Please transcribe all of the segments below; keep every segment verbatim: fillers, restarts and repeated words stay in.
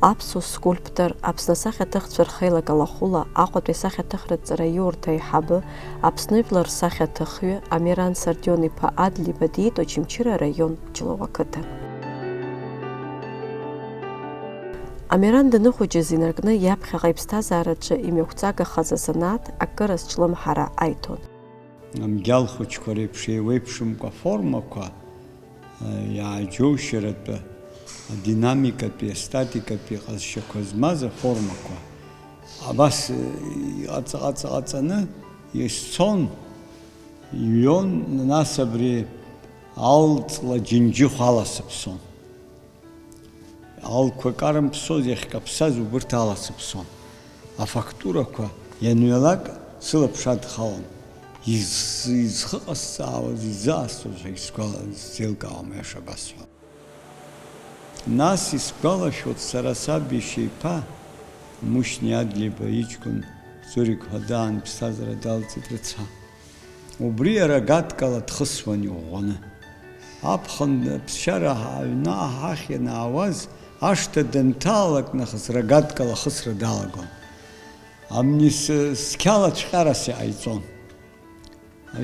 Аԥсуа скульптор, Аԥсны асахьаҭыхцәа рхеилак алахәыла Аҟәатәи асахьаҭыхратә ҵараиурҭа аиҳабы, Аԥсны жәлар рсахьаҭыхҩы Амиран Сардион-иԥа Адлиба диит Очамчыра араион Ҷлоу ақыҭан. Амиран даныхәыҷыз инаркны иаԥхьаҟа иԥсҭазаараҿы имҩақәҵагахаз азанааҭ акыр азҿлымҳара аиҭон. Амгьал хәыҷқәа реиԥш еиуеиԥшымкәа аформақәа, иааџьоушьаратәы, адинамикатәи, астатикатәи ҟазшьақәа змаз аформақәа, абас иҟаҵа-ҟаҵа-ҟаҵаны исцон, иҩон, нас абри алҵла џьынџьыхә ала сыԥсон. Алқәа карымԥсоз иахькаԥсаз убырҭ ала сыԥсон. Афактурақәа ианҩалак сылаԥш адхалон. Из-, изхыҟасҵаауаз, изаасҭоз ҳәа исгәала-, исзеилкаауам, аиаша басҳәап. Нас исгәалашәоит сара саб иашьа иԥа, Мушьни Адлиба иҷкәын Зурик ҳәа даан иԥсҭазаара далҵит рыцҳа. Убри арогаткала дхысуан иӷәӷәаны. Аԥхын аԥсшьара аҩны аҳахь ианаауаз, ашҭа данҭаалак нахыс рогаткала ахысра далагон. Амни с-, сқьала цәҟьарас иҟаиҵон.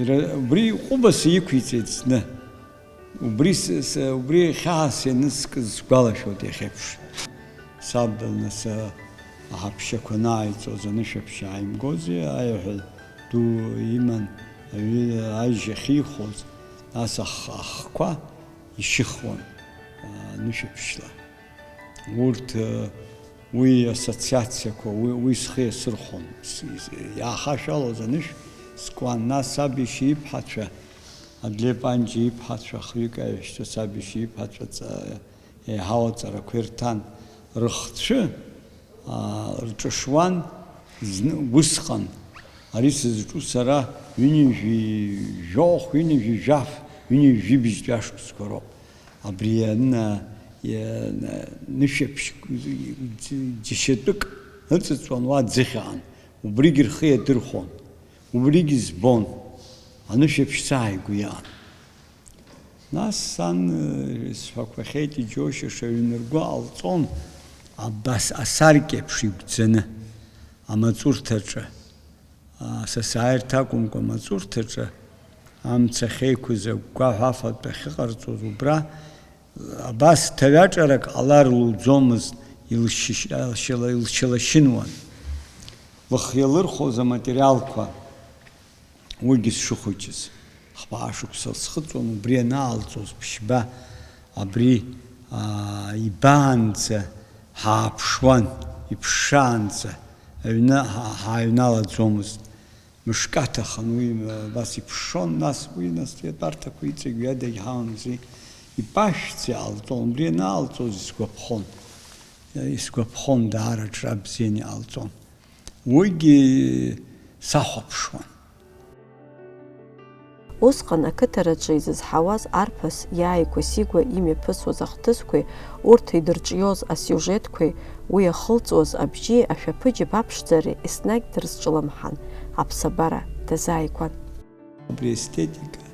Ира-, убри ҟәыбаса иқәиҵеит зны. Убри с-, с-, убри хьаас ианызкыз сгәалашәоит иахьеиԥш. Саб, нас, аҳаԥшьақәа анааиҵоз анышәаԥшь ааимгози, аиаҳәа ду иман, аҩы-, ажь ахьихоз, нас ах-, ахқәа ишьыхуан, а, анышәаԥшьла. Урҭ, э, уи ассоциациақәа, уи, уи схы иасырхәон. С-, с-, иаахашәалоз анышә скуан, нас саб иашьа иԥҳацәа, Адлеи Панџьа иԥҳацәа, хҩык аҩашьцәа, саб иашьа иԥҳацәа ҵа-, еиҳау аҵарақәа ирҭан. Рыхцәы, аа, рҿышуан зны, усҟан, ари сызҿу сара, ҩынҩажәи жәохә, ҩынҩажәи жәаф, ҩынҩажәи быжьтәи ашықәсқәа роуп. Абри ана-, иа-, нышәаԥшь џьашьатәык ыҵыҵуан уа ӡыхьаан, убригь рхы иадырхәон, убригь избон, анышәаԥшь сааигәа иаан. Нас сан, э, сҳәақәахьеит, иџьоушьаша ҩнырго ҟалҵон, абас асаркьеиԥш игәӡаны, амаҵурҭаҿы. Са сааирҭ акәымкәа, амаҵурҭаҿы амца ахьеиқәыз агәгәаҳәа афатә ахьыҟарҵоз убра, абас ҭаҩаҿарак ҟалар луӡомызт, илшьышь-, илшьыла-, илшьылашьынуан. Лыхиа лырхәоз аматериалқәа, уигьы сшыхәыҷыз. Хԥа шықәса лсхыҵуан, убри анаалҵоз ԥшьба, абри, аа, ибаанӡа ҳааԥшуан, иԥшаанӡа аҩны ҳа-, ҳааҩналаӡомызт. Мышкы аҭахын уи, абас иԥшшон, нас уи, нас атәарҭақәа иҵегь ҩадагь ҳаламзи, ипашәӡа иҟалҵон, убри анаалҵоз исгәаԥхон, исгәаԥхон, даара аҿра бзианы иҟалҵон. Уигьы сахәаԥшуан. Усҟан ақыҭараҿы изызҳауаз арԥыс иааигәа-сигәа имҩаԥысуаз ахҭысқәеи урҭ идырҿиоз асиужетқәеи уи иахылҵуаз абжьи ашәаԥыџьаԥ аԥшӡареи еснагь дрызҿлымҳан, аԥсабара дазааигәан. Абри аестетика,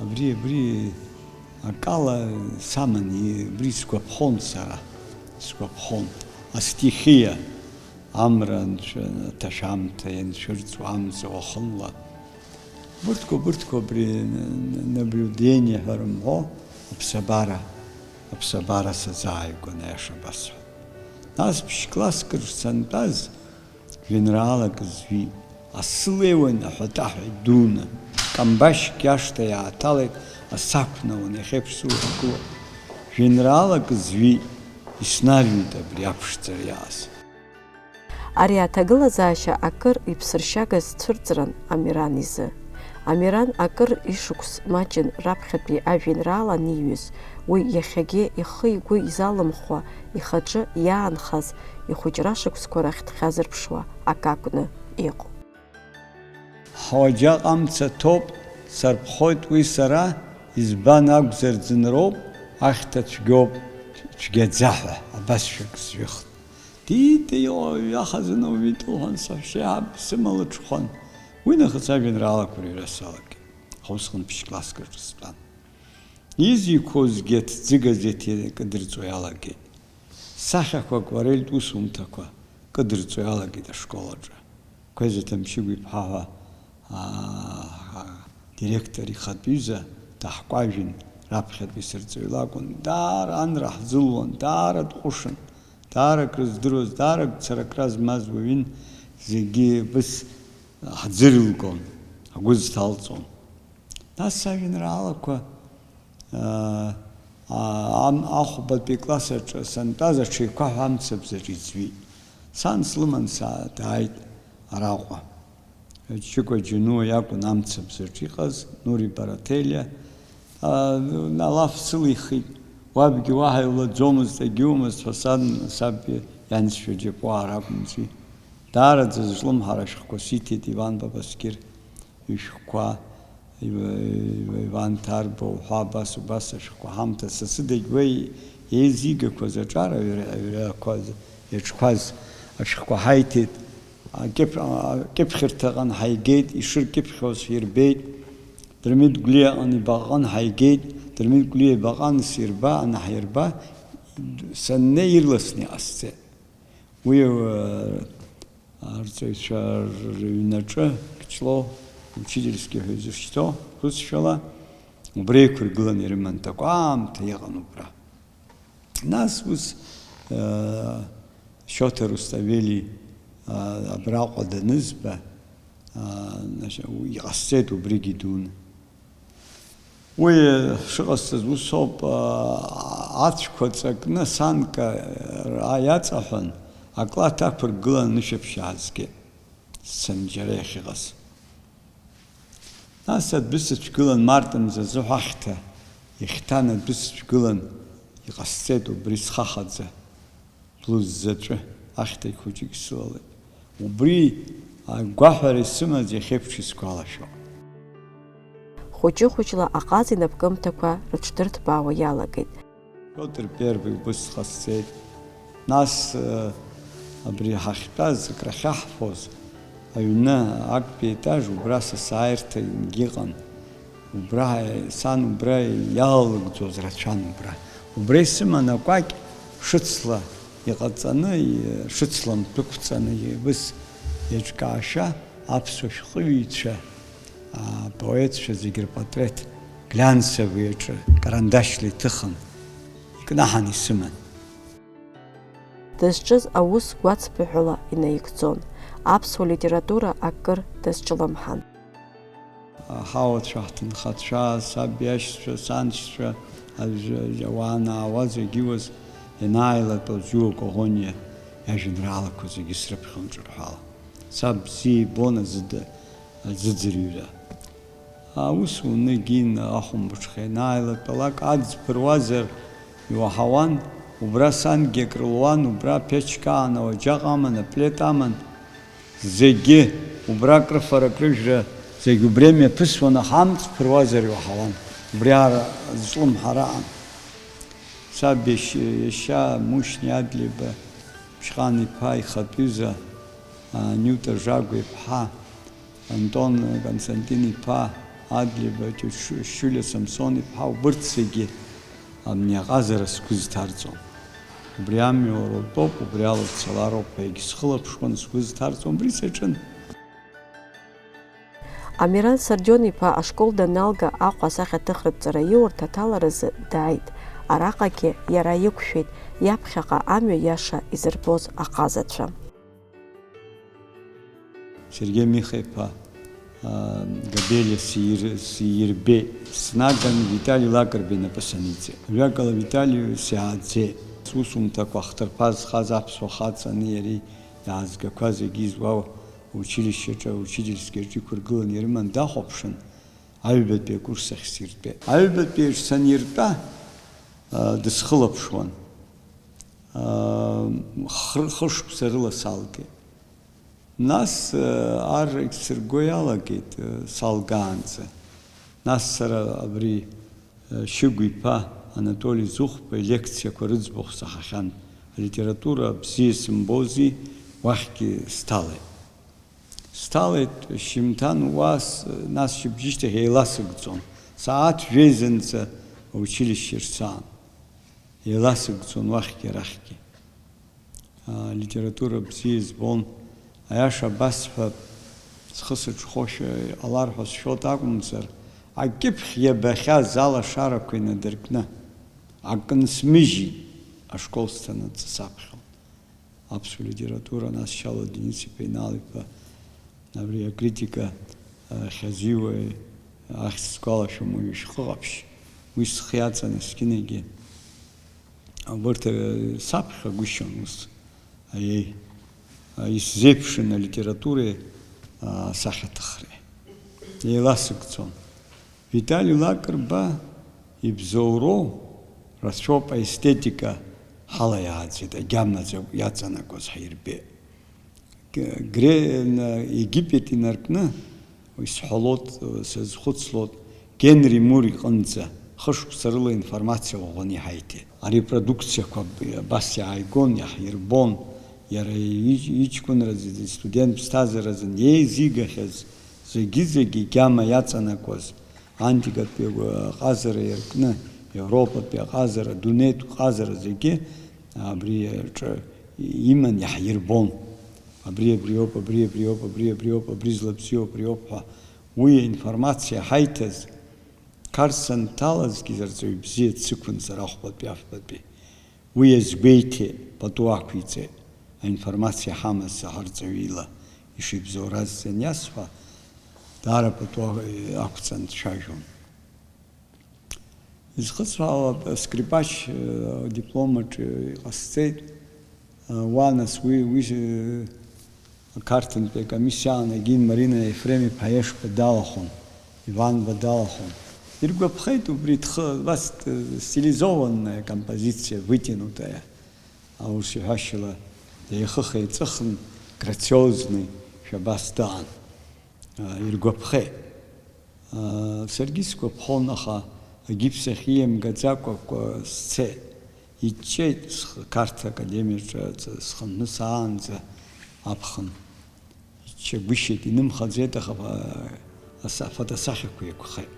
абри, абри акала саман, и-, абри сгәаԥхон сара, сгәаԥхон. Астихиа, амра анцәа-, аҭашәамҭа ианцәырҵуа амза уахынла. Убырҭқәа, убырҭқәа абри н-, н-, наблюдение ҳәа рымҳәо, аԥсабара, аԥсабара сазааигәан, аиаша басҳәа. Нас ԥшь-класск рҿы сантәаз, жәеинраалак зҩит. Асы леиуан аҳәатаҳәа идуны, камбашьк иашҭа иааҭалеит, асы ақәнауан, иахьа иаԥсуа иҭагылоуп. Жәеинраалак зҩит, иснарҩит абри аԥшӡара иааз. Ари аҭагылазаашьа акыр иԥсыршьагаз цәырҵран Амиран изы. Амиран акыр ишықәс маҷын раԥхьатәи ажәеинраала аниҩыз, уи иахьагьы ихы-игәы изалымхуа, ихаҿы иаанхаз, ихәыҷра шықәсқәа рахь дхьазырԥшуа акы акәны иҟоуп. Ҳуаџьаҟ амца ҭоуп, сарԥхоит уи сара, избан акәзар ӡынроуп, ахьҭа цәгьоуп, цәгьаӡа ҳәа, абасшәак зҩыхт. Диида иҟоу ҩахазын ауаҩы итәы лҳәан, саҳәшьа иаҳаб сымалыҽхәан. Уи нахыс ажәеинраалақәа рыҩра салагеит. Аха усҟан ԥшь-класск рҿы стәан. Изиқәозгьы аҭӡы газеҭ иакыдырҵо иалагеит. Сахьақәак уареилтә усумҭақәа кыдырҵо иалагеит ашкол аҿы. Қәеиза Ҭамшьыгә-иԥҳа ҳәа, аа, директор ихатә ҩыза даҳкәажәын, раԥхьатәи сырҵаҩы лакәын, даара анра ҳзылуан, даара дҟәышын, даара акрыздыруаз, даара царакра змаз уаҩын, зегьы быс ҳӡырылгон, ҳгәы зҭалҵон. Нас сажәеинраалақәа, аа, аа, ам-, ахәбатәи класс аҿы сантәаз аҽеиқәаҳәа амцабзаҿ иӡҩит. Сан слыман са-, дааит араҟа. Ҷыкәа Џьануа иакәын амцабзаҿ иҟаз, Нури Бараҭелиа. Аа, алаф сылихит, уабгьы уаҳа иулаӡомызт, егьиумызт ҳәа сан, саб ианшьцәа џьапуаа ракәымзи. Даараӡа зҿлымҳара ашәҟәқәа сиҭеит Иван Бабаскьыр ишәҟәқәа, Ива-, Ива-, Иван Ҭарба уҳәа абас, убас ашәҟәқәа ҳамҭа, са сыдагь уи еизигақәаз аҿар аҩра-, аҩрақәа, иаҿқәаз ашәҟәқәа ҳаиҭеит. Акьыԥ-, акьыԥхьырҭаҟны ҳаигеит, ишыркьыԥхьуаз ҳирбеит. Дырмит Гәлиаҟны ибаҟан ҳаигеит, Дырмит Гәлиа ибаҟан сирба, анаҳирба, саннеи ирласны иҟасҵеит. Уи, э, арҵаҩцәа рыҩнаҿы Кәҷлоу учительски ҳәа изышьҭоу хәыцшәала убра еиқәыргыланы ирыман, такәы аамҭа иҟан убра. Нас ус, э, Шоҭа Руставели, э, абраҟа данызба, э, значит, иҟасҵеит убригьы дуны. Уи шыҟасҵаз ус ауп, аа, ацәқәа ҵакны санка, аа, иаҵаҳәан, аклаҭ ақәыргылан анышәаԥшь аазгеит, сцаны џьара иахьыҟаз. Нас адәы сыцәгылан, март мза азы ҳәа ахьҭа ихьҭан, адәы сыцәгылан, иҟасҵеит убри схахаӡа. Блуз заҵәы ахьҭагь хәыҷык сылалеит. Убри агәаҳәара исымаз иахьеиԥш исгәалашәо. Хәыҷы-хәыҷла аҟаза инапкымҭақәа рыҽдырҭбаауа иалагеит. Пиотр Первый убыс ҟасҵеит. Нас, э, абри ҳахьтәаз, акрахьаҳфоз, аҩны актәи етаж, убра са сааирҭагьы ыҟан. Убра, сан убра иалалыгӡоз рацәан убра. Убра исыман акәакь шыцла иҟаҵаны, шыцла мтәықәҵаны, ибыс иаҿкаашьа аԥсуа шәҟәыҩҩцәа, апоетцәа зегь рпатреҭ глянцевый аҿы карандашьла иҭыхын, икнаҳан исыман. Дызҿыз аус гәацԥыҳәала инаигӡон, аԥсуа литература акыр дазҿлымҳан. Аҳауацәа, ҳҭынхацәа, саб иашьцәа, саншьцәа, аҩ-, ауаа анаауаз, иагьиуаз, ианааилатәоз Џьуа Коӷониа иажәеинраалақәа зегьы срыԥхьон ҿырҳәала. Саб бзиа ибон аӡыда-, аӡыӡырҩра. Аус уны егьин ахәымбыҽха ианааилатәалак, аӡ ԥыруазар иуаҳауан, убра сангьы акрылуан, убра аԥечқаан ауаџьаҟ аман, аплет аман, зегьы убра акрыфара, акрыжәра, зегь убри мҩаԥысуан, аха амҵ ԥыруазар иуаҳауан, убри ара зҿлымҳара аан. Саб иашьа, иашьа Мушьни Адлеиба Ԥшьҟан-иԥа ихатә ҩыза, а, Ниута Жагәа иԥҳа, Антон Константин-иԥа Адлеиба, Ҷу-, Шулиа Самсон-иԥҳа, убырҭ зегьы абни аҟазара сгәы зҭарҵом. Убри амҩа уара утәоуп, убри ала уцалароуп ҳәа егьсхылаԥшуан, сгәы зҭарҵом, убри саҿын. Амиран Сардион-иԥа ашкол даналга Аҟәа асахьаҭыхратә ҵараиурҭа аҭаларазы дааит. Араҟагьы иара иқәшәеит, иаԥхьаҟа амҩа иаша изырбоз аҟазацәа. Сергеи Миха-иԥа, аа, Габелиа сир-, сирбеит. Снаган Витали Лакрба инапы саниҵеит. Ажәакала, Витали сиааӡеит. Сусумҭақәа ахҭырԥа зхаз аԥсуа хаҵаны иареи иаазгақәаз егьи зуа училищеҿы, учительскиаҿы иқәыргыланы ирыман дахәаԥшын, аҩбатәи акурс ахь сиртәеит. Аҩбатәи аҿы саниртәа, аа, дысхылаԥшуан. Аа, хы-, хышықәса рыла салгеит. Нас, аа, аррагь сырго иалагеит, аа, салгаанӡа. Нас сара абри, аа, Шьыгә-иԥа Анатоли Зыхәба илекциақәа рыӡбахә саҳахьан. Алитература бзиа сымбози, уахьгьы сҭалеит. Сҭалеит шьымҭан уа, с-, нас шьыбжьышьҭахь еиласыгӡон. Сааҭ жәеизынӡа аучилишьче рцан. Еиласыгӡон уахьгьы арахьгьы. Алитература бзиа избон. Аиаша абасҳәап, схы сыҽхошәа иҟалар ҳәа сшәоит акәымзар, акьыԥхь иабахьаз алашарақәа инадыркны, акы нсмыжьит, ашкол сҭанаҵы саԥхьон. Аԥсуа литература анасшьала Денис-иԥа Инал-иԥа абри акритика, а, хьазиуа ахьӡ сгәалашәом уажәы шәхы ҟаԥшь. Уи схы иаҵан есқьынагьы. Убарҭ, а, саԥхьагәышьон ус. Аиеи, а, исзеиԥшын алитературеи, а, асахьаҭыхреи. Еиласыгӡон. Витали Лакрба ибзоуроу рацәоуп аестетика ҳалаиааӡеит, агьама иаҵанакуаз ҳаирбеит. Г-, Гре-, н-, Египет инаркны, исҳәалоит, сазхәыцлоит, Генри Мур иҟынӡа хышықәса рыла информациа ӷәӷәаны иҳаиҭеит. Арепродукциақәа абас иааигон, иаҳирбон, иара иж-, иҷкәынразы, истудент ԥсҭазааразы неизигахьаз зегьы-зегьы гьама иаҵанакуаз, антикатәи аҟазара иаркны, Европатәи аҟазара, адунеитә ҟазара зегьы абри аҿы иман иаҳирбон. Абри абриоуп, абри абриоуп, абри абриоуп, абри злабзиоу абриоуп ҳәа. Уи аинформациа ҳаиҭаз, Қарҭ санҭалазгьы арҵаҩ бзиа дсықәын сара ахәбатәи-афбатәи. Уи иазгәеиҭеит, пату ақәиҵеит, аинформациа ҳамаз саҳарҵаҩ ила ишибзоураз саниасҳәа, даара пату ақәҵан дцәажәон. Изхысҳәаауа, скрипач, э, диплом аҿы иҟасҵеит. Уа, нас, уи, уи, э, Қарҭынтәи акомиссиа аан егьин Марина Ефрем-иԥа Ешба далахәын, Иванба далахәын. Иргәаԥхеит убри, дхы, убас, э, стилизованная композиция, вытянутая. Аус иҳәашьала, еихых-еиҵыхны, грациозный шәабас даан. А, иргәаԥхеит. А, саргьы сгәаԥхон, аха агипс ахь ииамгаӡакәа сцеит. Иҷҷеит схы Қарҭ академиаҿы ҵ-, схынҳәны саанӡа аԥхын. Иччагәышьеит, инымхаӡеит, аха, а, аса-, афотосахьақәа еиқәхеит.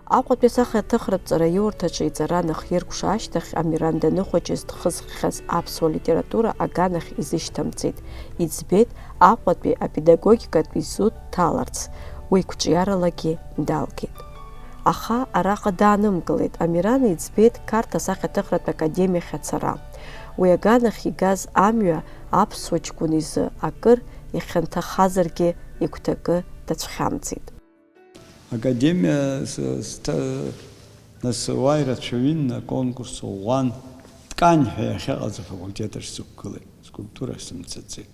Аҟәатәи асахьаҭыхратә ҵараиурҭаҿы иҵара анахиркәша ашьҭахь, Амиран даныхәыҷыз дхызххьаз аԥсуа литература аганахь изышьҭамҵеит. Иӡбеит, Аҟәатәи апедагогикатә институт дҭаларц, уи қәҿиаралагьы далгеит. Аха араҟа даанымгылеит. Амиран иӡбеит Қарҭ асахьаҭыхратә академиахь ацара. Уи аганахь игаз амҩа аԥсуа ҷкәын изы акыр ихьанҭахазаргьы игәҭакы дацәхьамҵит. Академиа с-, сҭа-, нас уа ирацәаҩын, аконкурс ӷәӷәан, Ткань ҳәа иахьыҟаз афакультет ахь сықәгылеит, скульптура ахь сымцаӡеит.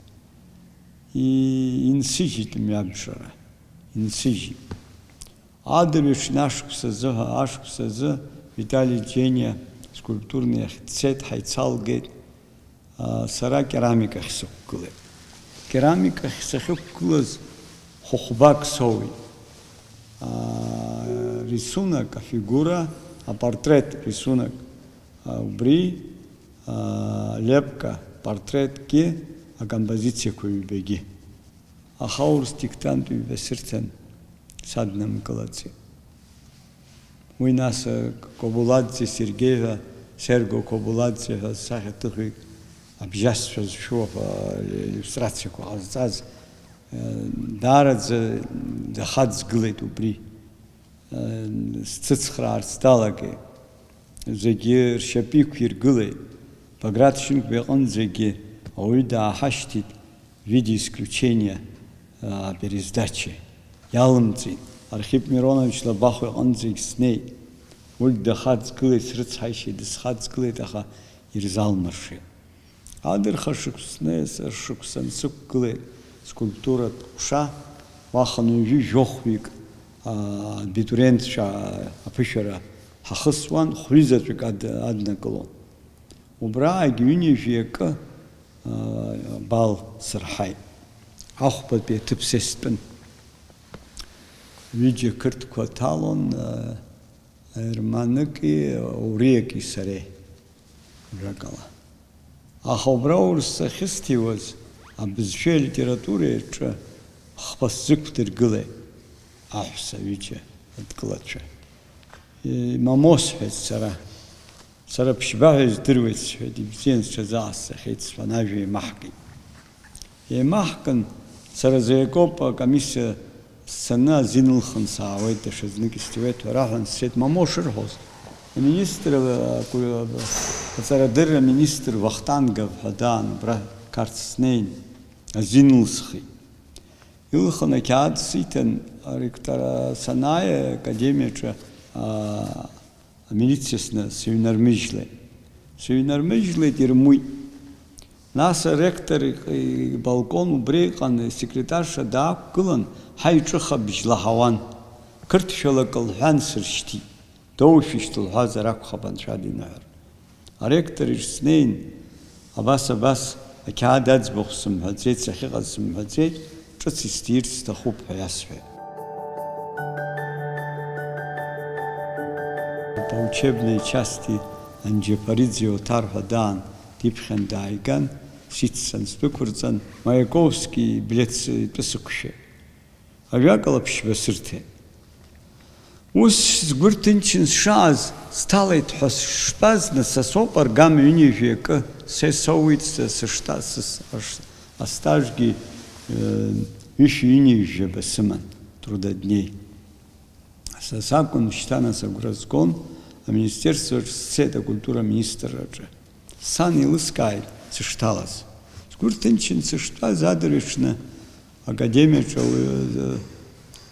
И-, инсыжьит мҩабжара, инсыжьит. Адырҩаҽны ашықәс азы, ашықәс азы Витали Џьениа скульптурный ахь дцеит, ҳаицалгеит. А, сара керамикахь сықәгылеит. Керамикахь сахьықәгылаз хәыхәбак соуит. А, рисунок, афигура, апортрет рисунок, а, убри, а, лепка, портретгьы, акомпозициақәа ҩбагьы. Аха аурыс диктант ҩба сырҭан, саднамгылаӡеит. Уи нас, э, Кобуладзе Сергеи ҳәа, Серго Кобуладзе ҳәа сахьаҭыхҩык абжьасцәа зшәу, э, иллиустрациақәа ҟазҵаз, э, даараӡа дахаҵгылеит убри. Э, сцыцхраарц далагеит. Зегьы ршьапы иқәиргылеит. Баграт Шьынқәба иҟынӡагьы ауаҩы дааҳашьҭит. Видеоисключение, а, пересдача иалымҵит. Архип Миронович Лабахәа иҟынӡагь снеит. Уигь дахаҵгылеит, срыцҳаишьеит, дысхаҵгылеит, аха ирзалмыршеит. Адырха шықәсны, шықәса нсықәгылеит скульптуратә ҟәша, уахынҩажәи жәохәҩык, а, абитуриентцәа аԥышәара ҳахысуан, хәҩызаҵәык ад-, аднакылон. Убраагь ҩынҩажәи акы, аа, балл сырҳаит. Ахәбатәи аҭыԥ са стәын. Ҩыџьа қырҭқәа ҭалон, аа, ерманыки, ауриаки сареи, ажәакала. Аха убра аурыс сахьысҭиуаз, абызшәеи алитературеи рҿы хԥа сзықәдыргылеит аҳәса ҩыџьа адкылацәа. Имамоу сҳәеит сара. Сара ԥшьба ҳәа издыруеит, сҳәеит, ибзиан, сҽазаҟасҵахьеит, сҳәан, ажәа еимаҳкит. Еимаҳкын, сара Заиакоуп акомиссиа сцаны азин ылхын саауеит, даҽазнык исҭиуеит ҳәа раҳәан сцеит, Мамоу шырҳәоз. Аминистр, аку-, аҵарадырра аминистр Вахтангов ҳәа даан, убра Қарҭ снеин, азин ылсхит. Илхын ақьаад сиҭан, аректора санааи, академиаҿы, аа, амилициа сны сыҩнармыжьлеит. Сыҩнармыжьлеит, ирмуит. Нас аректор ибалкон убри иҟан, исекретарша даақәгылан, ҳаи ҿыхабжь лаҳауан. Қырҭшәала акы лҳәан, сыршьҭит. Доушәышьҭ лҳәазар акәхап, анцәа диныҳәар. Аректор иҿы снеин, абас, абас, ақьаад аӡбахә сымҳәаӡеит, сахьыҟаз сымҳәаӡеит, ҿыц исҭирц сҭахуп ҳәа иасҳәеит. По учебной части Анџьаԥариӡе Оҭар ҳәа даан, диԥхьан дааиган, сиццан, сдәықәырҵан, Маиаковски иблеҭ итәы сықәшәеит. Ажәакала, ԥшьба сырҭеит. Ус сгәы рҭынчын сшааз, сҭалеит ҳәа сыштәаз, нас са соуп аргама ҩынҩажәи акы, са соуит са сышта-, сыс-, аш-, астажгьы, э, ҩышәи ҩынҩажәаба сыман, трудодней. Са сакәын шьҭа нас агәра згон, аминистерствоҿ сцеит акультура аминистрраҿы. Сан еилыскааит сышҭалаз. Сгәы рҭынчын сыштәаз адырҩаҽны академиаҿы ауаҩы,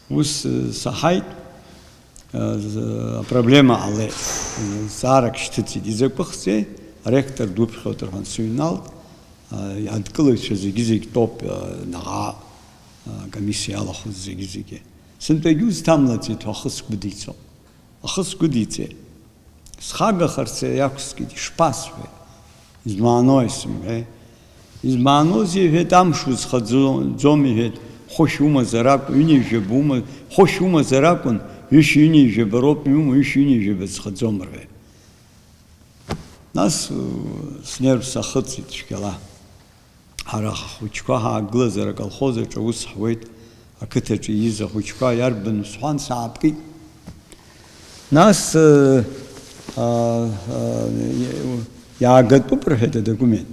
ус саҳаит, апроблема ҟалеит. Зҵаарак шьҭыҵит. Изакәыхзеи? Аректор дуԥхьоит рҳәан сыҩналт. Адкылаҩцәа зегьы-зегь тәоуп, наҟ-ааҟ акомиссиа иалахәыз зегьы-зегьы. Сынтәагьы узҭамлаӡеит ҳәа ахы сгәыдиҵон. Ахы сгәыдиҵеит. Схагахарц иақәскит, ишԥасҳәеи? Измаанои сымҳәеи? Измааноузеи, иҳәеит, амш узхаӡом, иҳәеит, хәышә умазар акәын, ҩынҩажәаба ума-, хәышә умазар акәын, ҩышәи ҩынҩажәаба роуп иума, ҩышәи ҩынҩажәаба зхаӡом рҳәеит. Нас, снерв сахыҵит цәгьала. Ҳара ҳхәыҷқәа ҳаагылазар аколхоз аҿы аус ҳуеит, ақыҭаҿы ииз ахәыҷқәа иарбану сҳәан, саапкит. Нас, э, а, а, иаагатәуп рҳәеит адокумент.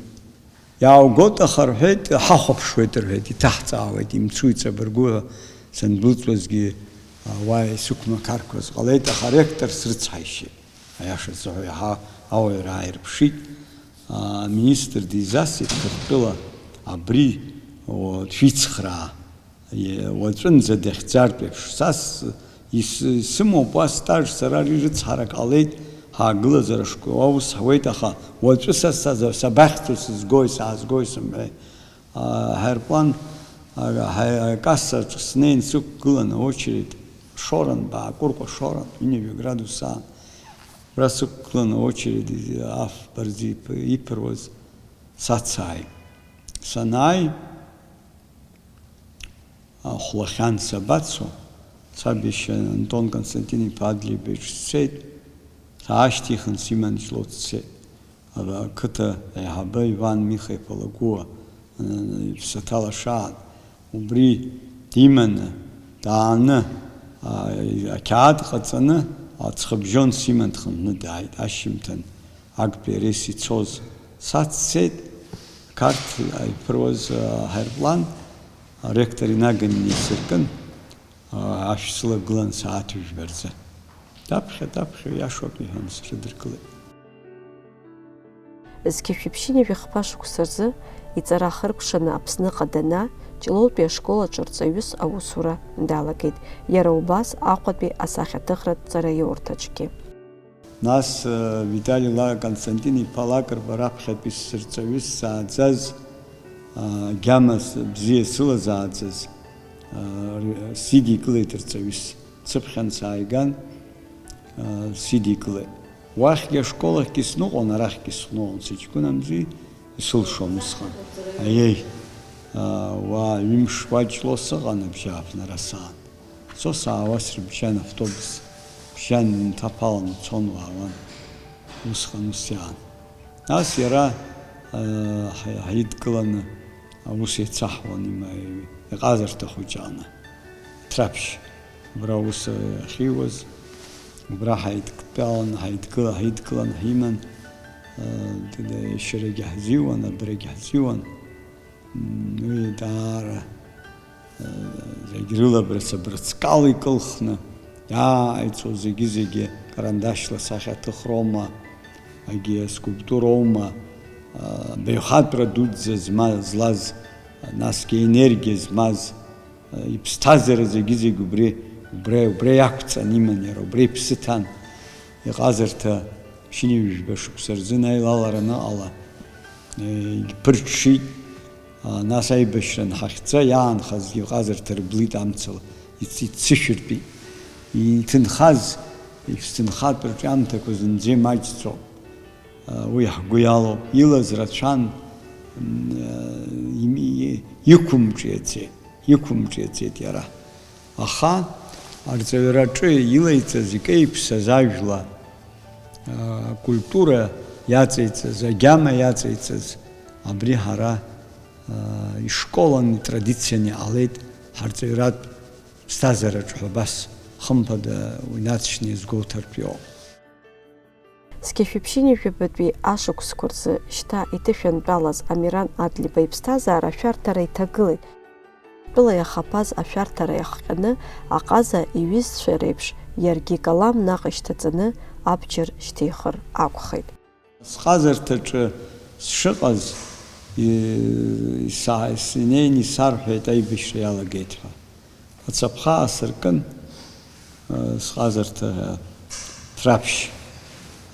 Иааугоит, аха рҳәеит, ҳахәаԥшуеит рҳәеит, иҭаҳҵаауеит, имцу иҵабыргу ҳәа сандәылҵуазгьы, а, уа исықәмақарқәаз ҟалеит, аха аректор срыцҳаишьеит. Аиаша сзыҳәа, иаҳа ауаҩра ааирԥшит. Аминистр дизасит Қырҭтәыла абри, о, шәицхраа, е, уаҵәынӡа дахьӡартә еиԥш. Са с-, ис-, исымоуп уа стаж, сара ари рыцҳарак ҟалеит, ҳаагылазар ашкол аус ҳуеит, аха уаҵәы са, са, сабахьӡу, сызгои, саазгои сымҳәеи. Аҳаирплан, а, ҳа-, акассаҿ снеин сықәгылан, аочеред шоран, баакәыркәа шоран, ҩынҩажәа градус аан. Абра сықәгылан, аочеред аф-, барзиԥ-, иԥыруаз сацааит. Санааи, ахәлахьан сабацо, саб иашьа Антон Константин-иԥа Адлеиба иҿы сцеит, саашьҭихын, симан Ҷлоу дцеит. Ара ақыҭа аиҳабы Иван Миха-иԥа Лагәыуа, ы, иԥсаҭа лашаан, убри диманы, дааны, а, ақьаад ҟаҵаны, аҵхыбжьон симан дхынҳәны дааит. Ашьжьымҭан актәи арейс ицоз саццеит, Қарҭ иԥыруаз аҳаирплан аректор инаганы исыркын, ашә сылагылан сааҭ жәба рзы. Даԥхьа, даԥхьа, иашоуп, иҳәан, срыдыркылеит. Зқьи жәшәи ԥшьынҩажәи хԥа шықәса рзы иҵара ахыркәшаны Аԥсныҟа дана, Ҷлоутәи ашкол аҿы рҵаҩыс аусура далагеит. Иара убас Аҟәатәи асахьаҭыхратә ҵараиурҭаҿгьы. Нас, э, Витали Ла-, Константин-иԥа Лакрба раԥхьатәи сырҵаҩыс сааӡаз, а, гьама с-, бзиа сылазааӡаз, а, р-, сидикылеит рҵаҩыс. Дсыԥхьан сааиган, а, сидикылеит. Уахьгьы ашкол ахьгьы сныҟәон, арахьгьы сныҟәон, сыҷкәынамзи, исылшом усҟан. Аиеи, а, уа ҩымш уа Ҷлоу сыҟан абжьааԥнара саан. Цо саауа срыбжьан автобус, бжьан инҭаԥаланы ицон, уаауан. Усҟан ус иаан. Нас иара, э, ҳа-, ҳаидкыланы аус еицаҳуан, има-, иҟазарҭа хәыҷы аҟны. Ҭраԥшь, убра аус, э, ахьиуаз, убра ҳаидтәалан, ҳаидкыла-, ҳаидкылан ҳиман, Иашьарагьы ҳзиуан, абрагь ҳзиуан. Уи даара зегь рылабраца брыцкала икылхны иааҟаиҵо зегьы-зегьы карандашьла сахьаҭыхроума, егьи аскульптуроума, баҩхатәра дуӡӡа зма-, злаз, насгьы енергиа змаз, иԥсҭазаара зегьы-зегь убри, убри, убри иақәҵан иман иара, убри иԥсы ҭан. Иҟазарҭа ԥшьынҩажәба шықәса рзын аилалара аныҟала, егьԥырҽҽит. Нас аибашьра анҳахьӡа, иаанхазгьы иҟазарҭа рблит амцала, иццышәыртәит. Иҭынхаз, ишәҭынхатә рҿиамҭақәа зынӡа имаҷӡоуп. Уи ҳгәы иалоуп. Илаз рацәан, м, иқәымҿиаӡеит, иқәымҿиаӡеит иара. Аха арҵаҩраҿы илеиҵаз, икеиԥсаз ажәла, акультура иаҵеиҵаз, агьама иаҵеиҵаз, абри ҳара ишколан, итрадициан иҟалеит ҳарҵаҩратә ԥсҭазаараҿ ҳәа абас, хымԥада, уи наҵшьны иазгәоуҭартә иоуп. Зқьи жәшәи ԥшьынҩажәи жәабатәи ашықәсқәа рзы шьҭа иҭышәантәалаз Амиран Адлиба иԥсҭазаара ашәарҭара иҭагылеит. Тәыла иахаԥаз ашәарҭара иахҟьаны, аҟаза иҩызцәа реиԥш, иаргьы икалам наҟ ишьҭаҵаны абџьар шьҭихыр акәхеит. Сҟазарҭаҿы сшыҟаз, и-, иса-, инеины исарҳәеит аибашьра иалагеит ҳәа. Ацаԥха аасыркын, сҟазарҭа ҭраԥшь.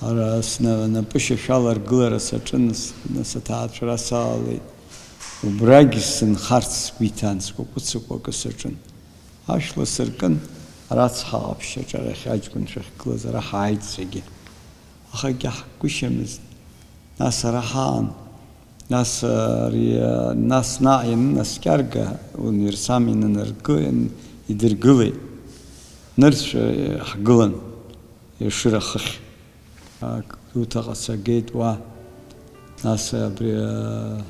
Ара сна-, напышьашәала аргылара саҿын, нас аҭаацәара салалеит. Убрагь сынхарц сгәы иҭан, скәакәыцыкәа акы саҿын. Ашәла сыркын, ара ацҳа ҟаԥшь аҿарахь аҷкәынцәа ахьгылаз ара ҳааит зегьы. Аха егьаҳкгәышьамызт. Нас ара ҳаан. Нас, ари, нас наҟ ианынаскьарга, универсам инанаркы-, идыргылеит. Нырцә, э, ҳгылан, Ешыра ахыхь. Ак, Гәдоуҭаҟа сагеит уа. Нас абри, э,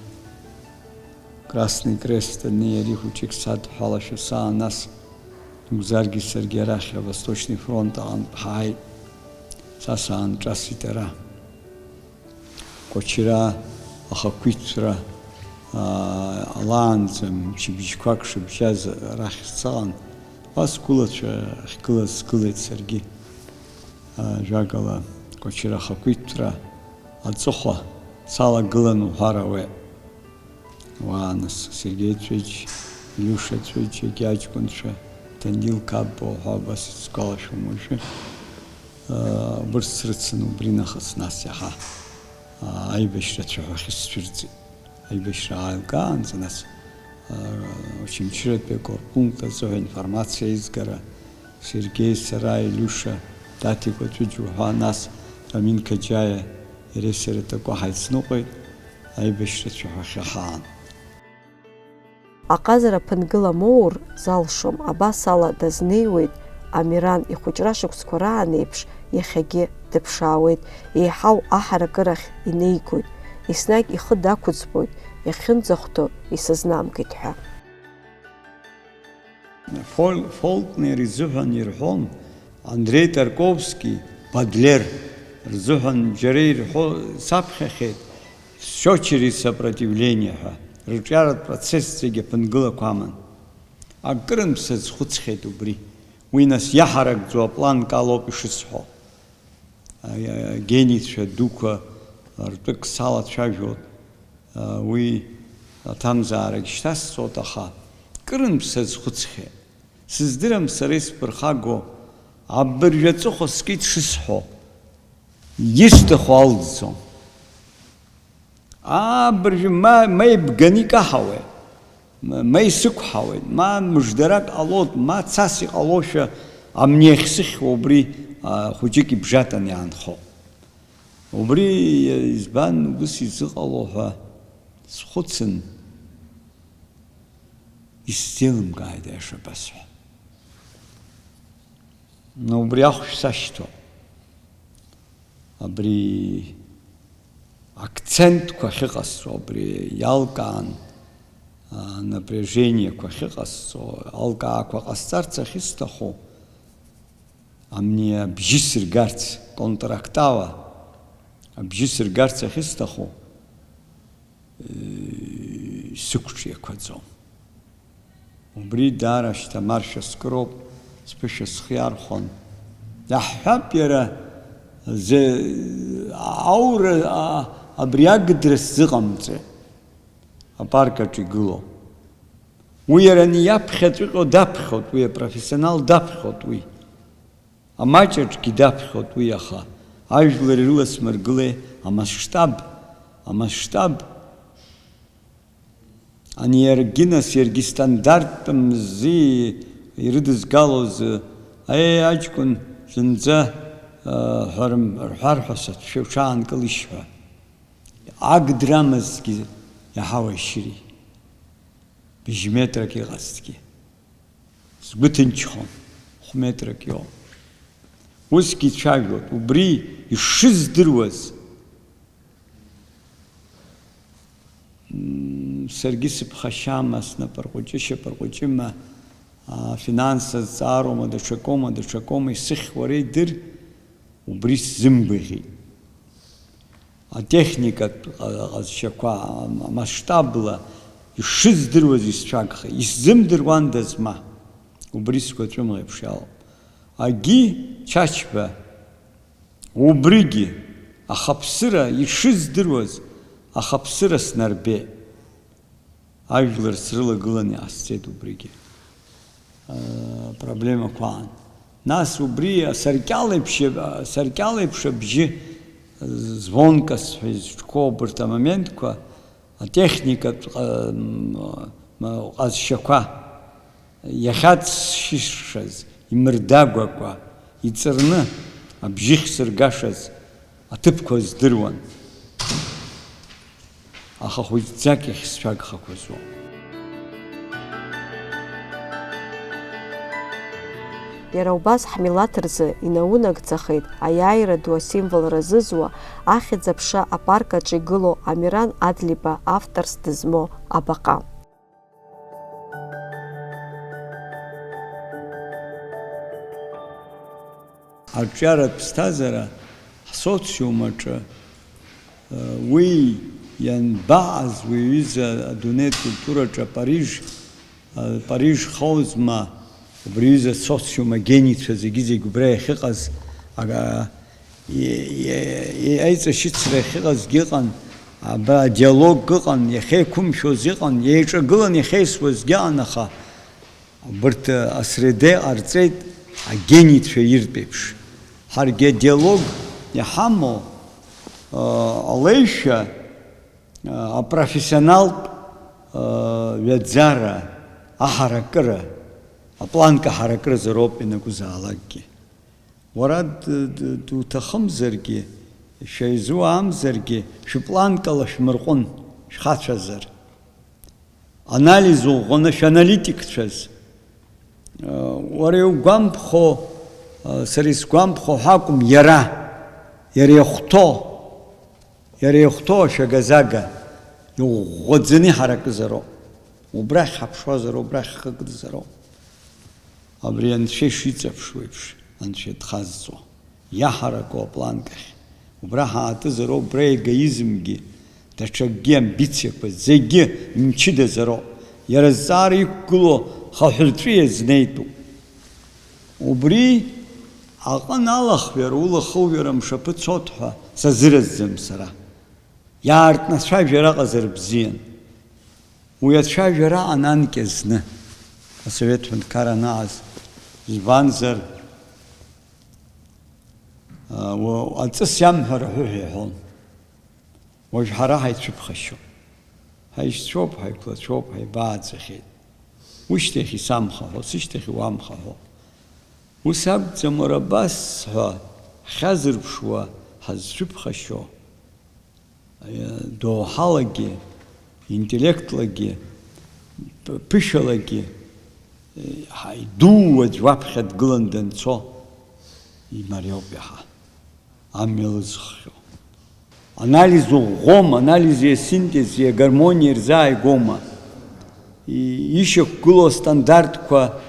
Красный Крест ани ари хәыҷык садҳәалашәа саан, нас Гәзаргьы саргьы арахь, Восточный фронт аҟынтә ҳааит. Са саанҿасит ара. Кәачара ахақәиҭра, аа, алаанӡа мчыбжьқәак шыбжьаз арахь сцалан, уа сгәылацәа ахьгылаз сгылеит саргьы. Аа, жәакала, Кәачара ахақәиҭра аҵыхәа салагылан уҳәар ауеит. Уа, нас, Сергеи Цәыџь, Илиуша Цәыџь, егьи аҷкәынцәа, Данил Кабба уҳәа, убас исгәалашәом уажәы. Убырҭ срыцын убри нахыс, нас иаҳа, аа, аибашьра ацәаҳәахьы сцәырҵит. Аибашьра аалгаанӡа, нас, аа, Очамчыратәи акорпункт азыҳәа информациа аизгара, Сергеи, сара, Илиуша, Даҭикәа Цәыџь уҳәа, нас Рамин Қаџьаиа, иареи сареи такәа ҳаицныҟәеит, аибашьра ацәаҳәахьы ҳаан. Аҟазара ԥынгыла моур залшом, абас ала дазнеиуеит, Амиран ихәыҷра шықәсқәа раан еиԥш иахьагьы дыԥшаауеит, еиҳау аҳаракырахь инеигоит, еснагь ихы дақәыӡбоит, иахьынӡахәҭоу исызнамгеит ҳәа. Фол-, Фолкнер изыҳәан ирҳәон, Андреи Тарковски, Бодлер рзыҳәан џьара ирҳәо саԥхьахьеит, Счёчери сопротивления ҳәа, рҿиаратә процесс зегьы аԥынгылақәа аман. Акырынтә сазхәыцхьеит убри. Уи нас иаҳаракӡоу апланк алоуп ишысҳәо. Агенийцәа дуқәа ртәык салацәажәоит. Уи аҭамзаарагь шьҭасҵоит, аха кырынтә сазхәыцхьеит. Сыздырам сара исԥырхагоу, абыржә аҵыхәа скит шысҳәо, исҭаху алҵӡом. Абыржәы ма, ма ибганы икаҳауеит, ма, ма исықәҳауеит, ма мыждарак ҟалоит, ма цас иҟалошәа амни ахьсыхьуа убри, а, хәыҷык ибжатан иаанхо. Убри избан убыс изыҟало ҳәа схәыцын, исзеилымкааит аиаша абасҳәа. Но убри ахәшә сашьҭоуп. Абри акцентқәа ахьыҟасҵо, абри иалкаан, а, напряжениеқәа ахьыҟасҵо, алкаақәа ҟасҵарц ахьысҭаху, амни абжьы сыргарц, контрактала, Абжьы сыргарц ахьысҭаху, сықәҿиақәаӡом. Убри даара шьҭа маршәа скыроуп, сԥышәа схы иархәон. Иаҳҳәап, иара аура абри агыдра сзыҟамҵеит, апарк аҿы игылоу. Уи иара ани иаԥхьаҵәҟьоу даԥхьоит, уи апрофессионал даԥхьоит уи. Амаҷ аҿгьы даԥхьоит уи, аха ажәлар ирыласмыргылеи амасштаб, амасштаб. Ани иаргьы, нас, иаргьы стандарттәым ззи ирыдызгалоз, аиеи, аҷкәын зынӡа, ҳәа рым-, рҳәар ҳәа сацәшәа уҽаанкылишь ҳәа. Ак драмазҭгьы иаҳауеишьыри. Быжь метрак иҟазҭгьы. Сгәы ҭынчхон, хә-метрак иоуп. Усгьы ицәажәоит, убри ишыздыруаз. М, саргьы сыԥхашьама, снапарҟәыҷы-шьапарҟәыҷыма, афинанс азҵаароума, даҽакоума, даҽакоума, исыхьуа уара идыр, убри сзымгәаӷьит. Атехникатә ҟа-, ҟазшьақәа, ам-, амасштабла ишыздыруаз исцәагхеит, исзымдыруандаз ма, убри сгәаҵәымӷ еиԥш иалоуп. Агьи Чачба, убригьы, ахаԥсыра ишыздыруаз, ахаԥсыра снарбеит. Ажәлар срылагыланы иҟасҵеит убригьы, аа, проблемақәа аан. Нас убри асаркьал еиԥш, асаркьал еиԥш абжьы, звонкас ҳәа изҿқәоу убарҭ амоментқәа, атехникатә ҟа-, м, м, ҟазшьақәа, иахьацшьышаз, имырдагәакәа, иҵырны абжьы ахьсыргашаз аҭыԥқәа здыруан. Аха хәыҷӡак иахьсцәагхақәаз уоуп. Иара убас ҳмилаҭ рзы инаунагӡахеит аиааира ду асимволра зызуа, ахьӡ-аԥша апарк аҿы игылоу Амиран Адлиба авторс дызмоу абаҟа. Арҿиаратә ԥсҭазаара ҳсоциум аҿы, уи ианбаҟаз, уи аҩыза адунеитә культураҿы Париж, Париж хаузма, убри аҩыза асоциум агенийцәа зегьы-зегь убра иахьыҟаз, ага, и-, и-, и-, аиҵашьыцра иахьыҟазгьы ыҟан, абра адиалог ыҟан, иахьеиқәымшәоз ыҟан, еиҿагылан иахьеисуазгьы ыҟан, аха Убарҭ асреде ҟарҵеит агенийцәа иртә еиԥш. Ҳаргьы адиалог иҳамоу, алеишәа, апрофессионалтә ҩаӡара, аҳаракыра, апланка ҳаракыразароуп ианакәызаалакгьы. Уара д-, д-, дуҭахымзаргьы, шәа изуаамзаргьы, шәыпланкала шәмырҟәын, шәхацәазар. Анализ уӷәӷәаны шәаналитикцәаз. Уара иугәамԥхо, сара исгәамԥхо ҳәа акәым, иара, иара иахәҭоу, иара иахәҭоу ашәагазага иӷәӷәаӡаны иҳаракызароуп. Убрахь ҳаԥшуазароуп, убрахь ҳхы кыдызароуп. Абри Анцәа ишиҵаԥшуеиԥш, Анцәа дхазҵо, иаҳараку апланкахь. Убра ҳаатызароуп, убра егоизмгьы, даҽакгьы, амбициақәа зегьы мчыдазароуп. Иара зҵаара иқәгылоу хаҳәырҵәы иазнеитәуп. Убри аҟын алахҩара, улахыҩара мшаԥы цоит ҳәа сазыразӡам сара. Иаартны ацәажәара аҟазар бзиан. Уи ацәажәара ананкьа зны, асовет ҳәынҭқарра анааз, избанзар, а, уа-, аҵыс иамҳәар аҳәыҳә иҳәон. Уажә ҳара ҳаицәыԥхашьо. Ҳаишьцәоуп, ҳаиқәлацәоуп, ҳаибааӡахьеит. Ушьҭахь исамхаҳәо, сышьҭахь иуамхаҳәо. Ус акәӡам, уара абас ҳәа ҳхьазырԥшуа ҳазцәыԥхашьо. Доуҳалагьы, интеллектлагьы, ԥ-, ԥышәалагьы, ҳа-, идуу аӡә уаԥхьа дгылан данцо, имариоуп иаҳа, амҩа лызххьоу. Анализ уӷәӷәома, анализи асинтези агармониеи рзааигәоума? И-, ишьақәгылоу астандартқәа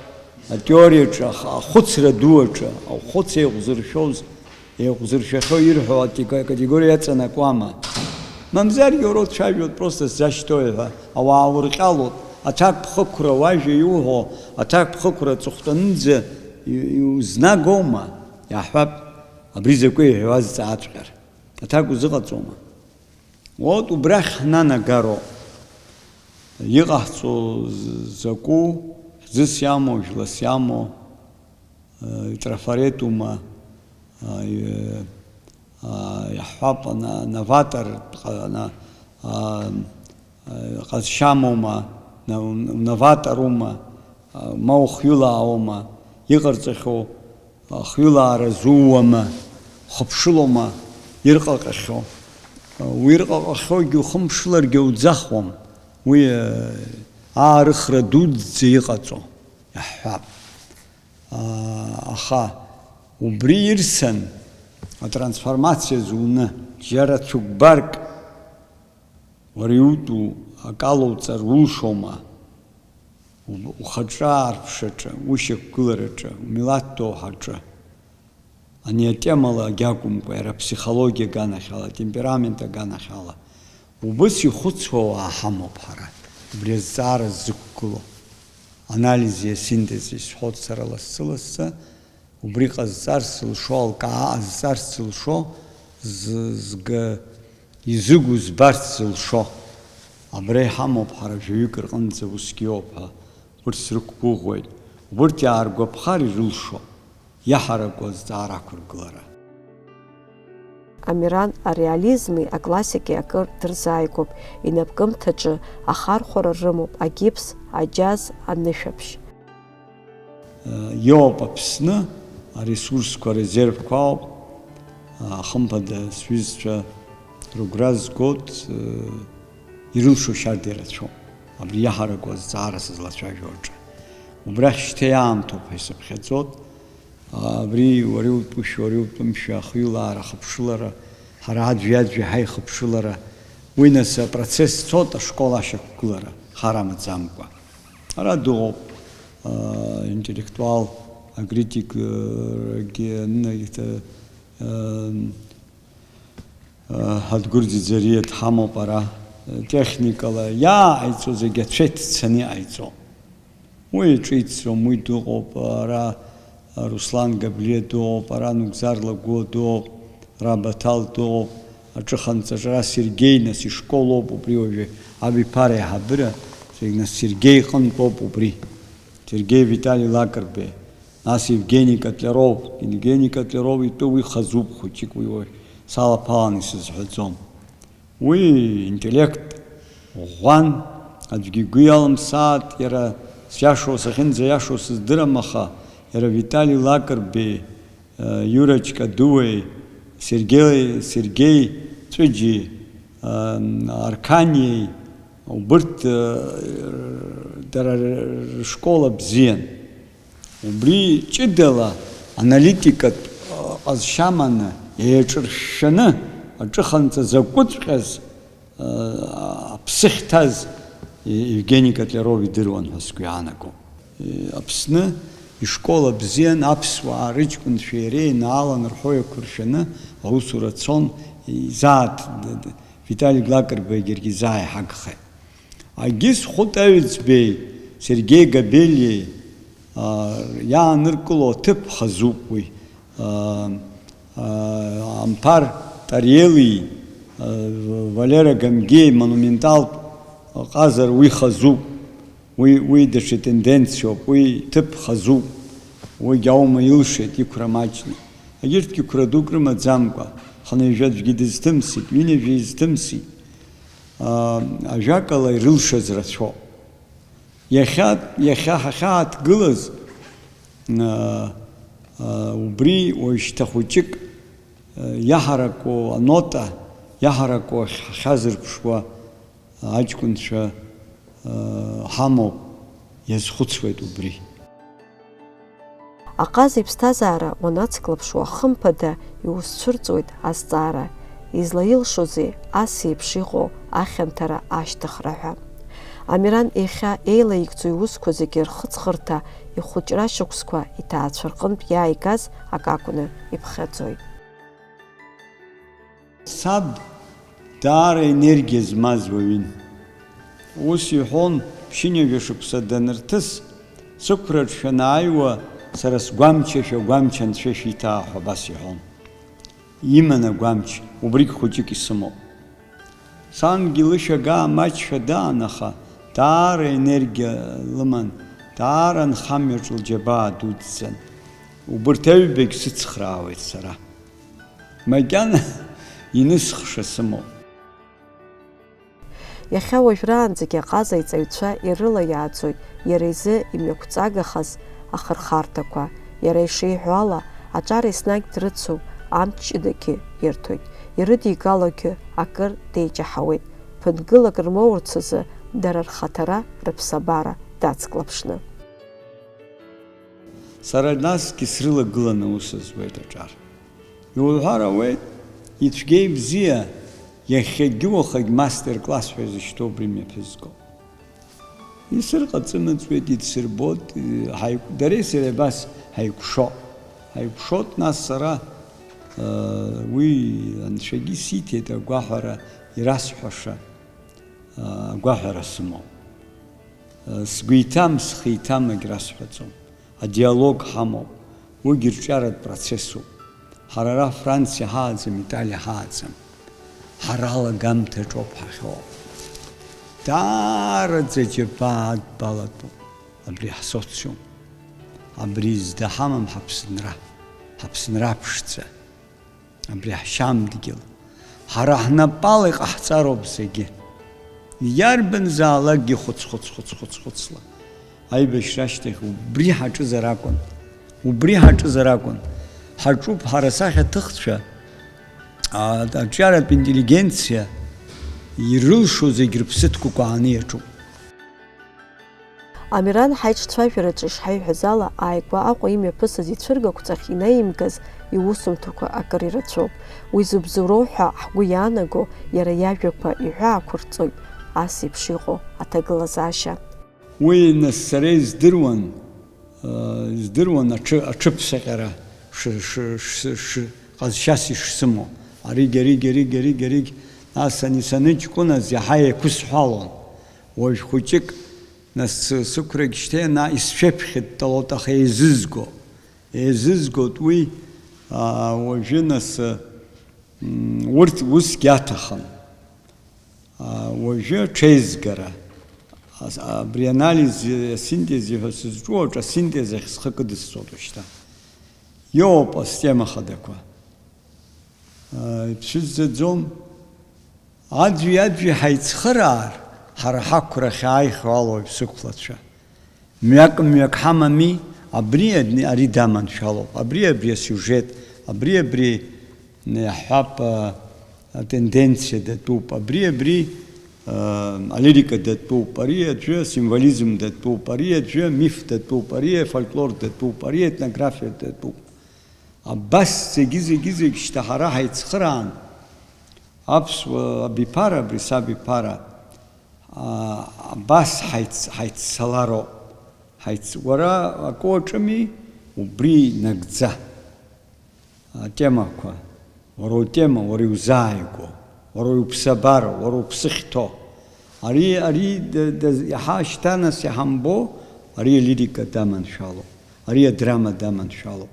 атеориаҿы, аха-, ахәыцра ду аҿы, ахәыц еиҟәзыршәоз, Еиҟәзыршәахьоу ирҳәо ати-, категориа иаҵанакуама? Мамзаргьы уара уцәажәоит, просто сзашьҭоуи ҳәа, ауаа урҟьалоит, аҭакԥхықәра уажәа иуҳәо, аҭакԥхықәра аҵыхәтәанынӡа и-, иузнагоума? Иаҳҳәап, абри закәи иҳәауа зҵааҵәҟьар. Аҭак узыҟаҵома? Уаут убрахь ҳнанагароуп. Иҟаҳҵо з-, закәу, хьӡыс иамоу, жәлас иамоу, э, трафаретума, э, э, иаҳҳәап, ана-, новатор ҟа-, ана-, а, э, ҟазшьамоума, на-, новаторума, а, ма ухҩылаауама, иҟарҵахьоу, ахҩылаара зууама, ухыԥшылома ирҟаҟьахьоу? Уирҟаҟьахьоугьы ухымԥшыларгьы уӡахуам. Уи, э, аарыхра дуӡӡа иҟаҵо, иаҳҳәап. А, аха убри ирсан атрансформациа зуны, џьара цәыкәбарк уара иутәу акалоуҵар улшома? У-, ухаҿы аарԥшраҿы, ушьақәгылараҿы, умилаҭ доуҳаҿы. Ани атемала агьакәымкәа, иара аԥсихологиа аганахьала, атемперамент аганахьала, убыс ихәыцуа ауаа ҳамоуп ҳара, убри азҵаара ззықәгылоу. Анализи асинтези сҳәоит сара лассы-лассы, убри ҟазҵарц зылшо, алкаа ҟазҵарц зылшо, зы-, зга-, изыгу збарц зылшо. Абра иҳамоуп ҳара жәаҩык рҟынӡа усгьы иоуп ҳәа, урҭ срықәгәыӷуеит, убырҭ иааргәаԥхар ирылшо. Иаҳараку азҵаара ақәыргылара. Амиран ареализми аклассики акыр дырзааигәоуп, инапкымҭаҿы ахархәара рымоуп агипс, аџьаз, анышәаԥшь. Иоуп Аԥсны аресурсқәа, арезервқәа ауп. Хымԥада, сҩызцәа рыгәра згоит, ирылшо шьарда ирацәоуп. Абри иаҳараку азҵаара сызлацәажәо аҿы. Убрахь шьҭа иаамҭоуп ҳәа исыԥхьаӡоит. Абри уара иутәушәа, уара иутәымшәа, ахҩылаара, ахыԥшылара, ҳара аӡәи-аӡәи ҳаихыԥшылара, уи нас апроцесс цоит, ашкол ашьақәгылара, хар амаӡамкәа. Ара дыҟоуп, а, интеллектуал, акритик, а, ргьы, н-, ит-, а, Ҳадгәыр Ӡиӡариа дҳамоуп ара, техникала иааҟаиҵо зегь ацәа иҭцаны иҟаиҵо. Уи иҿы иццом, уи дыҟоуп, ара Руслан Габлиа дыҟоуп, ара Нугзар Лагәуа дыҟоуп, ара Баҭал дыҟоуп, аҿыханҵаҿ ара Сергеи, нас, ишкол ауп убри уажәы, абиԥара аиҳабыра, зегь, нас, Сергеи иҟынтә ауп убри. Сергеи Витали Лакрбеи, нас Евгений Котляров, Евгений Котляров итәы уи хазуп, хәыҷык уи уажә салаԥалан исызҳәаӡом. Уи интеллект ӷәӷәан, аӡәгьы игәы иалымсааит, иара сиашоу, сахьынӡаиашоу сыздырам, аха иара Витали Лакрбеи, э, Иура Ҷкадуеи, Сергеи, Сергеи Ҵәыџьи, э, Арқаниеи, убырҭ, э, дара рышкол абзиан. Убри ҷыдала аналитикатә, а, ҟазшьа аманы, еиҿыршәшәаны аҿыханҵа закәыҵәҟьаз, а, аԥсы ахьҭаз Евгений Котляров идыруан ҳәа сгәы иаанаго. Аԥсны ишкол абзиан аԥсуаа рыҷкәынцәеи иареи инаалан рҳәоу еиқәыршәаны аусура цон, изааҭ-, Витали Глакербергер изааиҳагхеит. Агьыс Хәытаҩӡбеи Сергеи Габелиеи, аа, иааныркыло аҭыԥ хазуп уи. Аа, аа, Амԥар Тариели, аа, Валера Гамгеи монументалтә ҟазара уи хазуп. Уи, уи даҽа тенденциоуп, уи ҭыԥ хазуп. Уигь аума илшеит иқәра маҷны. Егьырҭгьы қәра дук рымаӡамкәа, хынҩажәа аӡәгьы дызҭымсит, ҩынҩажәа изҭымсит. Аа, ажәакала, ирылшаз рацәоуп. Иахьа, иахьа ҳахьааҭгылаз, аа, аа, убри уажәшьҭа хәыҷык, аа, иаҳараку анота, иаҳараку ахь ҳахьазырԥшуа аҷкәынцәа, аа, ҳамоуп, иазхәыцуеит убри. Аҟаз иԥсҭазаара уанацклаԥшуа, хымԥада, иузцәырҵуеит азҵаара, излаилшозеи ас еиԥш иҟоу ахьанҭара ашьҭыхра ҳәа? Амиран иахьа еилаигӡо иусқәа зегьы рхыҵхырҭа, ихәыҷра шықәсқәа иҭаацәа рҟынтә иааигаз акы акәны иԥхьаӡоит. Саб даара енергиа змаз уаҩын. Ус иҳәон, ԥшьынҩажәа шықәса данырҭыс, сықәраҿ шәанааиуа, сара сгәамч шәагәамч анцәа шәиҭаа ҳәа абас иҳәон. Иман агәамч, убригь хәыҷык исымоуп. Сангьы лышәагаа маҷшәа даан, аха даара енергиа лыман, даара анхамҩаҿ лџьабаа дуӡӡан. Убырҭ аҩбагь сыцхраауеит сара. Макьана инысхша сымоуп. Иахьа уажәраанӡагьы аҟаза иҵаҩцәа ирыла иааӡоит иара изы имҩақәҵагахаз ахырхарҭақәа, иара ишиҳәо ала, аҿар еснагь дрыцуп, амч ҷыдагьы ирҭоит, ирыдигалогьы акыр деиҷаҳауеит, ԥынгылак рмоурц азы дара рхаҭара, рыԥсабара дацклаԥшны. Сара насгьы срылагыланы аус зуеит аҿар. Иуҳәар ауеит, ицәгьа-ибзиа, иахьагьы уахагь мастер-класс ҳәа изышьҭоу убри мҩаԥызго. Исырҟаҵымыҵуеит, идсырбоит, ҳаиқә-, дареи сареи абас ҳаиқәшоит. Ҳаиқәшоит, нас сара, э, уи анцәагьы сиҭеит агәаҳәара, ирасҳәаша, э, агәаҳәара сымоуп. Э, сгәы иҭам, схы иҭам, егьрасҳәаӡом. Адиалог ҳамоуп, уигьы рҿиаратә процессуп. Ҳара ара Франциа ҳааӡам, Италиа ҳааӡам. Ҳара алагамҭаҿоуп ҳахьоу. Даараӡа џьабаа адбалатәуп абри ҳсоциум. Абри зда ҳамам ҳаԥсынра, ҳаԥсынра ԥшӡа. Абри ҳшьам дгьыл. Ҳара ҳнапала иҟаҳҵароуп зегьы. Иарбанзаалакгьы хәыц-хәыц-хәыц-хәыц-хәыцла. Аибашьра ашьҭахь убри ҳаҿызар акәын. Убри ҳаҿызар акәын. Ҳаҿуп ҳара асахьаҭыхцәа, а-, аҿиаратә интеллигенциа ирылшо зегь рыԥсы ҭкәыкәааны иаҿуп. Амиран ҳаиҿцәажәараҿы ишҳаиҳәаз ала, ааигәа Аҟәа имҩаԥысыз ицәыргақәҵахь инаимгаз иусумҭақәа акыр ирацәоуп. Уи зыбзоуроу ҳәа ҳгәы иаанаго иара иажәақәа иҳәаақәырҵоит ас еиԥш иҟоу аҭагылазаашьа. Уи нас сара издыруан, э, издыруан аҽы-, аҽыԥсаҟьара шы-, шы-, шы-, шы-, ҟазшьас ишсымоу. Аригь, аригь, аригь, аригь, аригь, нас ани саныҷкәыназ иаҳа еиқәысҳәалон. Уажә хәыҷык, нас сы-, сықәрагь шьҭа иана исшәаԥхьыдтәалоит, аха еизызго, еизызгоит уи, аа, уажәы нас, м, урҭ усгьы аҭахын. Аа, уажәы аҽеизгара, ас-, абри анализи асинтези ҳәа сызҿу аҿы асинтез ахь схы кыдысҵоит уажәшьҭа. Иоуп астема хадақәа. Аа, ицәызӡаӡом. Аӡәи-аӡәи ҳаицхыраар, ҳара ҳақәрахь ааихьоу алоуп сықәлацәа. Мҩак-мҩак ҳамами, абри адни-, ари даманшәалоуп, абри, абри асиужет, абри, абри, иаҳҳәап, а, атенденциа датәуп, абри, абри, а, алирика датәуп, ари аӡәы асимволизм датәуп, ари аӡәы амиф датәуп, ари афольклор датәуп, ари аетнографиа датәуп. Абас зегьы, зегьы, зегь шьҭа ҳара ҳаицхыраан, аԥсуа абиԥара, абри сабиԥара, аа, абас ҳаиц-, ҳаиццалароуп. Ҳаиц-, уара акы уаҿыми, убри нагӡа. Атемақәа, уара утема, уара иузааигәоу, уара уԥсабара, уара уԥсы ахьҭоу. Ари, ари д-, д-, иаҳа шьҭа нас иҳамбо, ари алирика даманшәалоуп, ари адрама даманшәалоуп.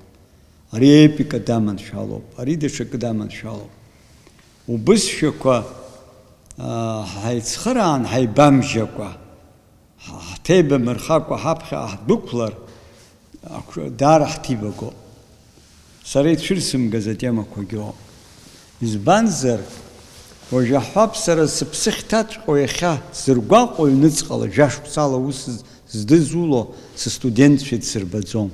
Ари аепика даманшәалоуп, ари даҽакы даманшәалоуп. Убызшәақәа, аа, ҳаицхыраан ҳаибамжьакәа, ҳ-, ҳҭеибамырхакәа ҳаԥхьаҟа ҳдәықәлар, ақә-, даара ҳҭибагоуп. Сара ицәырсымгаз атемақәагьы ыҟоуп. Избанзар, уажә аҳәап, сара сыԥсы ахьҭаҵәҟьоу иахьа сзыргәаҟуа ҩныҵҟала жәашықәсала аус з-, здызуло сыстудентцәа дсырбаӡом.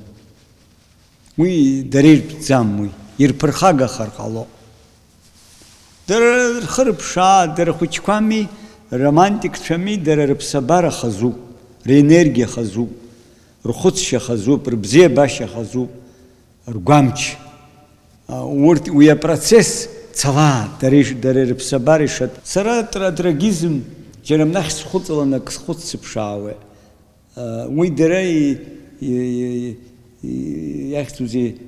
Уи дара иртәӡам уи, ирԥырхагахар ҟалоит. Дара рхы рыԥшаа, дара хәыҷқәами, романтикцәами, дара рыԥсабара хазуп, ренергиа хазуп, рхәыцшьа хазуп, рыбзиабашьа хазуп, ргәамч. А, урҭ уи апроцесс цалааит, дара иш-, дара рыԥсабара ишатә. Сара тра-, трагизм џьара мнахь схәыҵаланы ак схәыццыԥшаауеит. Уи дара и-, и-, и-, иахьӡузеи,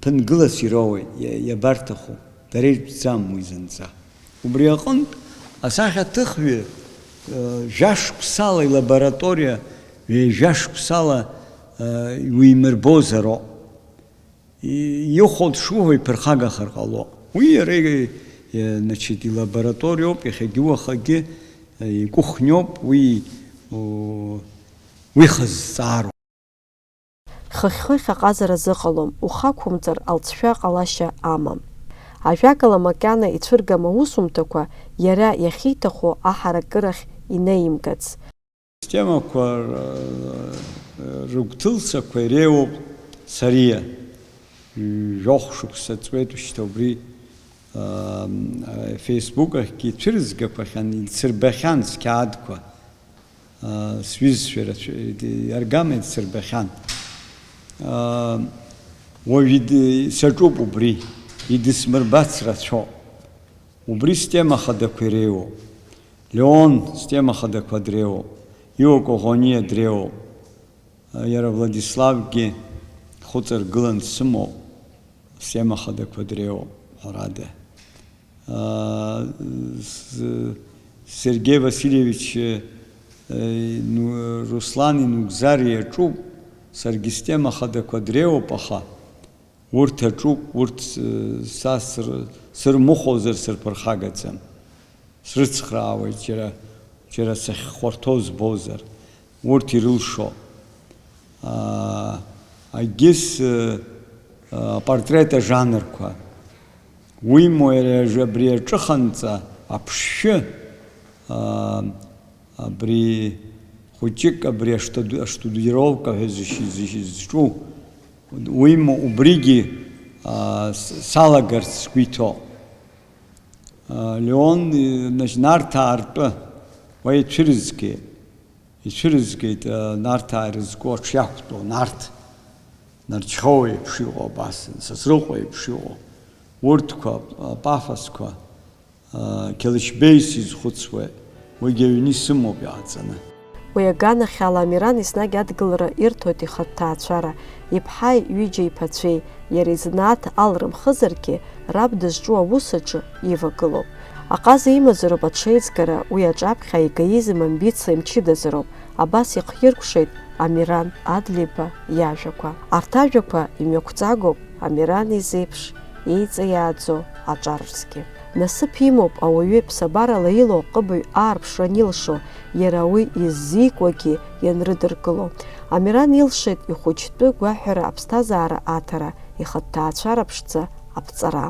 ԥынгылас ироуеит, иа-, иабарҭаху. Дара иртәӡам уи зынӡа. Убри аҟынтә, асахьаҭыхҩы, э, жәашықәсала илабораториа, ҩажәа шықәсала, э, уимырбозароуп. И-, ихәо дшуҳәо иԥырхагахар ҟало. Уи иара, э, значит, илабораториоуп, иахьагьы уахагьы, э, икәыхәниоуп, уи, о, уи хазҵаароуп. Хыхь-хыхь аҟазара зыҟалом, ухы ақәумҵар алҵшәа ҟалашьа амам. Ажәакала, макьана ицәыргам аусумҭақәа иара иахьиҭаху аҳаракырахь инеимгац. Системақәа р-, рыгәҭылцақәа иреиуоуп Сариа. Жәохә шықәса ҵуеит шьҭа убри, а, Facebook ахьгьы ицәырызгақәахьан, ицырбахьан сқьаадқәа. Аа, сҩызцәа рацәа-, ди-, аргама идсырбахьан. Аа, уажә иди-, саҿуп убри, идысмырбац рацәоуп. Убри стема хадақәа иреиуоуп. Леон стема хадақәа дреиуоуп. Иуа Коӷониа дреиуоуп. Иара Владиславгьы хәыҵаргылан дсымоуп. Сема хадақәа дреиуоуп, ҳәарада. Аа, з-, Сергеи Васильевич, э, ну, Руслани Нугзари аҿуп, саргьы стема хадақәа дреиуоуп, аха урҭ аҿуп, урҭ, э, са сыр-, сырмыхәозар сырԥырхагаӡам. Срыцхраауеит, џьара, џьара сахьхәарҭоу збозар, урҭ ирылшо. Аа, агьыс, э, апортрет ажанрқәа. Уимоу иара абри аҿыханҵа аԥшшәы, аа, абри хәыҷык абри аштуд-, аштудировка ҳәа зышь-, зышь-, зҿу, уимоу убригьы, аа, с-, салагарц сгәы иҭоуп. Леон, значит, Нарҭаа ртәы уа ицәырызгеит. Ицәырызгеит, Нарҭаа ирызку аҽы иақәтәоу Нарҭ. Нарџьхьоу еиԥш иҟоу абас, Сасрыҟәа еиԥш иҟоу. Урҭқәа, Пафосқәа, Қьалышьбеи сизхәыцуеит. Уигьы аҩны исымоуп иааҵаны. Уи аганахьала Амиран еснагь адгылара ирҭоит ихатә ҭаацәара, иԥҳаи ҩыџьа иԥацәеи, иара изанааҭ алрымхызаргьы, раб дызҿу аус аҿы ивагылоуп. Аҟаза имазароуп аҽеиҵгара, уи аҿаԥхьа аегоизм амбициа мчыдазароуп, абас ихиркәшеит Амиран Адлеиба иажәақәа. Арҭ ажәақәа имҩақәҵагоуп Амиран изеиԥш еиҵаиааӡо аҿар рзгьы. Насыԥ имоуп ауаҩы ԥсабарала илоу аҟыбаҩ аарԥшра анилшо, иара уи иззикуагьы ианрыдыркыло. Амиран илшеит ихәыҷтәы гәаҳәара аԥсҭазаара аҭара, ихатә ҭаацәара ԥшӡа аԥҵара.